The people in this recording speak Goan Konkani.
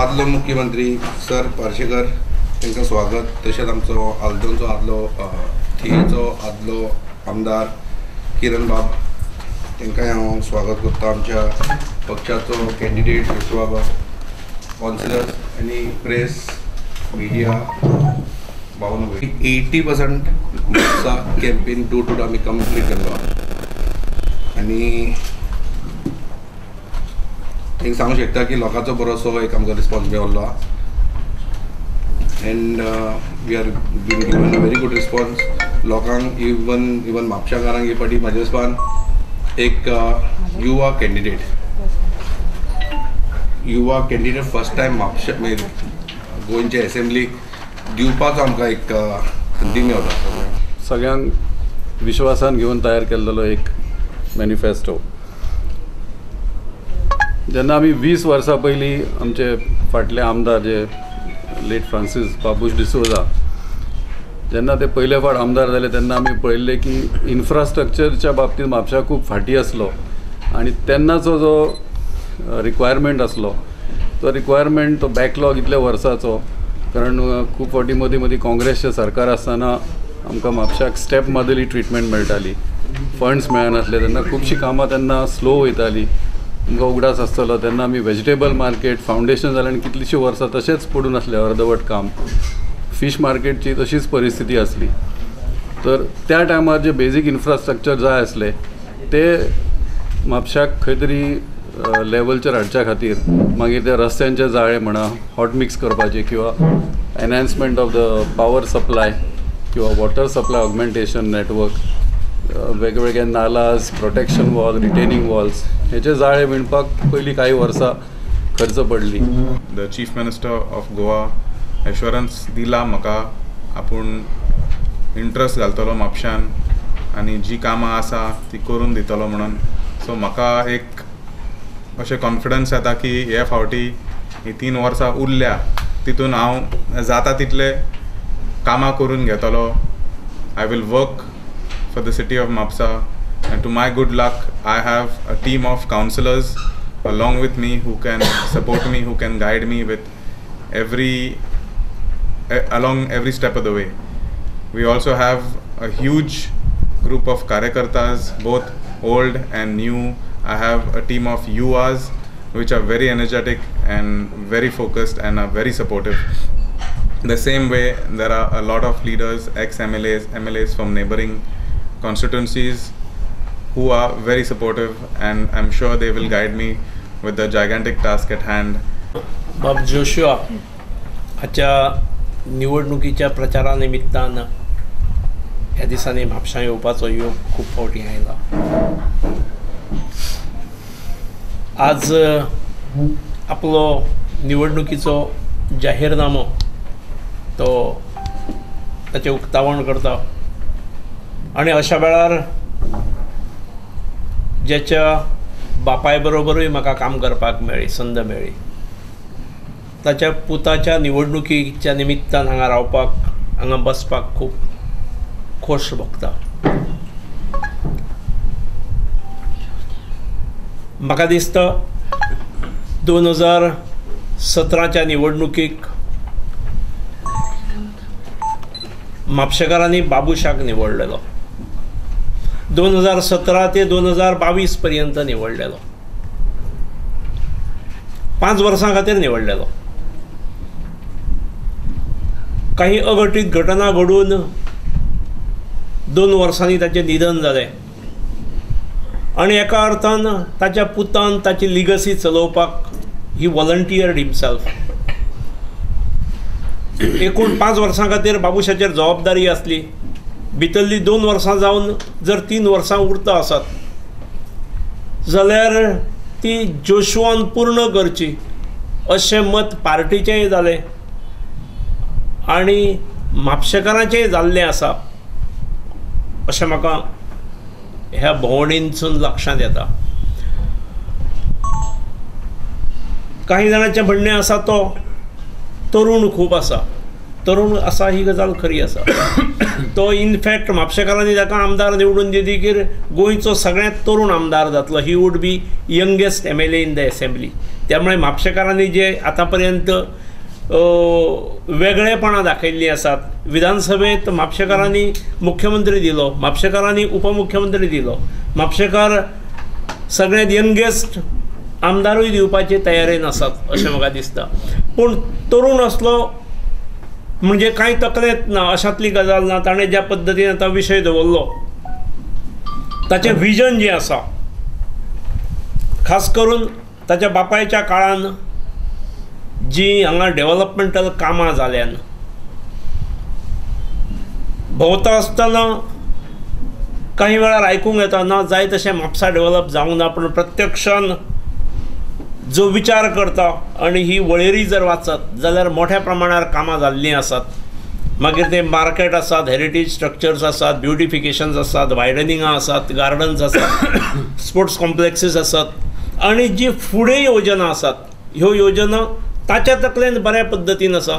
आदलो मुख्यमंत्री सर पार्शेकर तांकां स्वागत. तशेंच आमचो आल्दोनचो आदलो थियेचो आदलो आमदार किरण बाब तांकांय हांव स्वागत करता. आमच्या पक्षाचो कॅन्डिडेट विश्वाबाब, कावन्सिलर्स आनी प्रेस मिडिया बावन 80% Mapusa campaign door to door आमी कंप्लीट केल्लो आनी एक सांगू शकता की लोकांचो बरोसो एक आमकां रिस्पॉन्स मेळिल्लो and we are been given a very good response. लोकांक इवन इवन म्हापशाकारांक हे फावटी म्हाज्या हिसपान एक युवा कॅन्डिडेट फर्स्ट टायम म्हापशा गोंयचे एसेंब्लीक दिवपाचो आमकां एक संदी मेवता. सगळ्यांक विश्वासान घेवन तयार केल्लो एक मॅनिफेस्टो. जेन्ना आमी 20 वर्सां पयलीं आमचे फाटले आमदार जे लेट फ्रांसीस बाबूश डिसोजा जेन्ना ते पयले फावट आमदार जाले तेन्ना आमी पळयल्लें की इन्फ्रास्ट्रक्चरच्या बाबतींत म्हापशा खूब फाटीं आसलो आनी तेन्नाचो जो रिक्वायरमेंट आसलो तो रिक्वायरमेंट तो बॅकलॉग इतल्या वर्साचो, कारण खूब फावटी मदीं मदीं काँग्रेसचें सरकार आसतना आमकां म्हापशाक स्टेप मदली ट्रिटमेंट मेळटाली, फंड्स मेळनासले तेन्ना खुबशीं कामां तेन्ना स्लो वयतालीं. तुमकां उगडास आसतलो तेन्ना आमी वेजिटेबल मार्केट फावंडेशन जालें आनी कितलींशीं वर्सां तशेंच पडून आसलें अर्दवट काम. फीश मार्केटची तशीच परिस्थिती आसली. तर त्या टायमार जे बेजीक इन्फ्रास्ट्रक्चर जाय आसलें ते म्हापशाक खंय तरी लेवलचेर हाडच्या खातीर मागीर ते रस्त्यांचे जाळे म्हणा हॉट मिक्स करपाचे किंवा enhancement of the power supply किंवा वॉटर सप्लाय ऑगमेंटेशन नेटवर्क, वेगवेगळे nalas, protection wall, retaining walls हेचे जाळे विणपाक पयलीं कांय वर्सां खर्च पडली. The chief minister of Goa assurance दिला म्हाका आपूण इंट्रस्ट घालतलो म्हापशान आनी जी कामां आसा ती करून दितलो म्हणून. सो म्हाका एक अशें कॉन्फिडन्स येता की हे फावटी ही 3 वर्सां उरल्या तितून हांव जाता तितले कामां करून घेतलो. I will work for the city of Mapsa and to my good luck I have a team of councillors along with me who can support me, who can guide me with along every step of the way. We also have a huge group of karyakartas, both old and new. I have a team of URs which are very energetic and very focused and are very supportive. The same way, there are a lot of leaders, ex-MLAs, MLAs from neighboring constituencies who are very supportive, and I'm sure they will guide me with the gigantic task at hand. Bab Joshua हाच्या निवडणुकीच्या प्रचारानिमित्तान ह्या दिसांनी म्हापशां येवपाचो योग खूब फावटी आयला. आज आपलो निवडणुकीचो जाहीरनामो तो ताचें उक्तावण करता आनी अशा वेळार ज्याच्या बापाय बरोबरूय म्हाका काम करपाक मेळ्ळी, संद मेळ्ळी, ताच्या पुताच्या निवडणुकीच्या निमित्तान हांगा रावपाक, हांगा बसपाक खूब खोश भोगता. म्हाका दिसता 2017च्या निवडणुकीक म्हापशेकारांनी बाबूशाक निवडलेलो, 2017 ते 2022 पर्यंत निवडलेलो, 5 वर्सां खातीर निवडलेलो. काही अघटीत घटना घडून 2 वर्सांनी ताचें निधन जालें आनी एका अर्थान ताच्या पुतान ताची लिगसी चलोवपाक ही व्हॉलंटियर्ड हिमसेल्फ. एकूण 5 वर्सां खातीर बाबूशाचेर जबाबदारी आसली. भितरली 2 वर्सां जावन जर 3 वर्सां उरता आसत जाल्यार ती जोशुआन पूर्ण करची अशें मत पार्टीचेंय जालें आनी म्हापशेकारांचेंय जाल्लें आसा अशें म्हाका ह्या भोंवडेंतसून लक्षांत येता. काही जाणांचें म्हणणें आसा तो तरुण खूब आसा, तरुण आसा ही गजाल खरी आसा. तो इनफॅक्ट म्हापशेकारांनी ताका आमदार निवडून दितकीर गोंयचो सगळ्यांत तरुण आमदार जातलो. He would be youngest MLA in the assembly. त्यामुळे म्हापशेकारांनी जे आतां पर्यंत वेगळेपणां दाखयल्लीं आसात, विधानसभेंत म्हापशेकारांनी मुख्यमंत्री दिलो, म्हापशेकारांनी उपमुख्यमंत्री दिलो, म्हापशेकार सगळ्यांत यंगेस्ट आमदारूय दिवपाचे तयारेन आसात अशें म्हाका दिसता. पूण तरुण आसलो म्हणजे कांय तकलेंत ना अशांतली गजाल ना. ताणें ज्या पद्दतीन आतां विशय दवरलो, ताचें विजन जें आसा, खास करून ताच्या बापायच्या काळान जी हांगा डेवलपमेंटल कामां जाल्यान, भोंवता आसतना काही वेळार आयकूंक येता ना जाय तशें म्हापसा डेवलप जावंक ना, पूण प्रत्यक्षान जो विचार करता आनी ही वळेरी जर वाचत जाल्यार मोठ्या प्रमाणार कामां जाल्लीं आसात. मागीर ते मार्केट आसात, हेरिटेज स्ट्रक्चर्स आसात, ब्युटिफिकेशन्स आसात, वायडनिंगां आसात, गार्डन्स आसात, स्पोर्ट्स कॉम्प्लेक्सीस आसात आनी जी फुडें योजना आसात ह्यो योजना ताच्या तकलेन बऱ्या पद्दतीन आसा.